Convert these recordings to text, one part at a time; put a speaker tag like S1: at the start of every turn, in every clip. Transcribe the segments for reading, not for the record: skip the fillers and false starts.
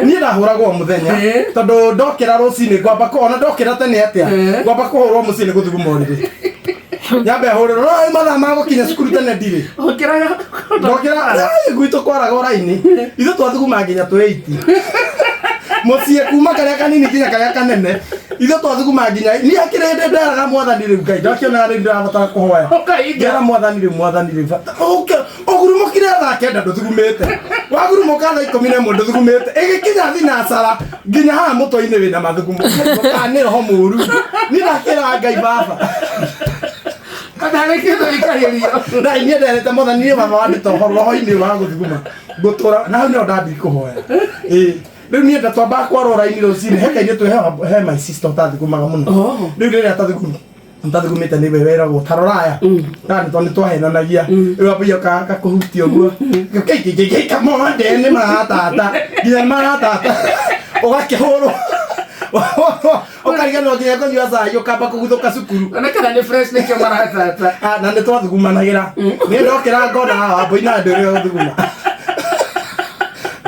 S1: Niĩ ndahũragwo o mũthenya tondũ ndokĩra rũcinĩ ngwamba ona ndokĩra tene atĩa, ngwamba kũhũrwo mũciĩ nĩ gũthuguma ũrĩrĩ, nyambe hũrĩrwo no rĩu mathaa ma gũkinya cukuru tene ndirĩ.
S2: Ũkĩraga?
S1: Ndokĩra gwitũ kwaraga ũraini, ithuĩ twathuguma nginya twĩ iti mũciĩ, kuma karĩa kanini nginya karĩa kanene, ithuĩ twathuguma nginya niĩ hakĩrĩ hĩndĩ nderaga Mwathani rĩu Ngai ndakĩonaga rĩu ndĩrabatara kũhoya.
S2: Ũkahinga.
S1: Ngera Mwathani rĩu, Mwathani rĩu ũgurumũkire thaa 9 ndũthugumĩte, wagurumũka thaa 11 ndũthugumĩte, ĩgĩkinya thinacara nginya haha mũtwe-inĩ wĩna mathugumo kana nĩ roho mũru. Niĩ ndakĩra Ngai baba.
S2: Kana nĩ kĩndũ ikarĩrio.
S1: Na niĩ nderete Mwathani, niĩ baba wandĩta ũhoro roho-inĩ wa gũthuguma ngũtũra na hau nĩho ndambiri kũhoya. Ĩĩ, rĩu niĩ ndatwambaga kwarwo raini rũcinĩ, he kairĩtu he my sister ũtathugumaga mũno. Rĩu rĩrĩa atathugumĩte nĩwe weragwo taroraya na nĩ tondũ nĩ twahenanagia, rĩu ambia kakũhutia ũguo kamande nĩ maratata nginya nĩ maratata, ũgakĩhũrwo ũkariganĩrwo nginya kũnyua cai, ũkamba kũguthũka cukuru.
S2: Ona kana nĩ fresh nĩkĩo maratata.
S1: Ah, na nĩ twathugumanagĩra. Niĩ ndokĩra ngona haha Wambũi na andũ ũrĩa ũthuguma,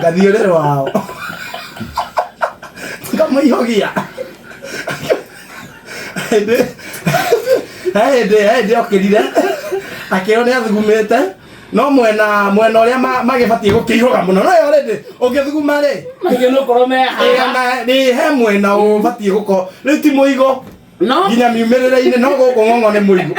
S1: ngathiĩ ũrĩrĩ wao ngamũihũgia. Hĩndĩ he hĩndĩ he hĩndĩ okĩrire akĩrwo nĩ athugumĩte no mwena mwena ũrĩa magĩbatiĩ gũkĩihũga mũno, no already ũngĩthuguma rĩ
S2: Maingĩ nĩ ũkorwo me haha.
S1: Nĩ he mwena ũbatiĩ gũkorwo rĩu ti mũigo
S2: No
S1: nginya miumĩrĩre-inĩ, no gũkũ ng'ong'o nĩ mũigũ.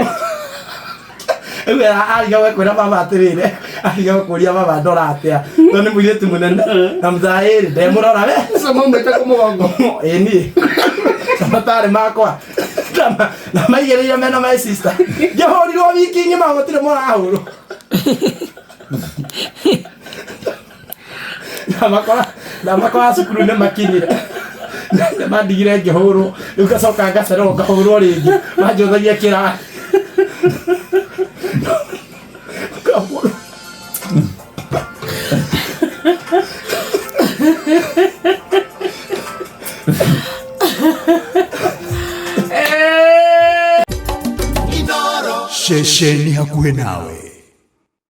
S1: Rĩu ariga kwĩra baba atĩrĩrĩ, ariga kũria baba ndora atĩa, to nĩ mũirĩtu mũnene na mũthaĩrĩ ndemũrora we.
S2: Ũcio maumĩte kũ mũgongo?
S1: Ĩ niĩ matarĩ makwa na maigĩrĩire mena my sister, ngĩhũrirwo wiki ng'ima, gũtirĩ mũrahũrwo na makora cukuru nĩ makinyire nĩ mandigire ngĩhũrwo. Rĩu ngacoka ngacererwo ngahũrwo rĩngĩ, manjũthagia kĩrathi. Ngahũrwo.
S3: Ceceni hakuhĩ nawe.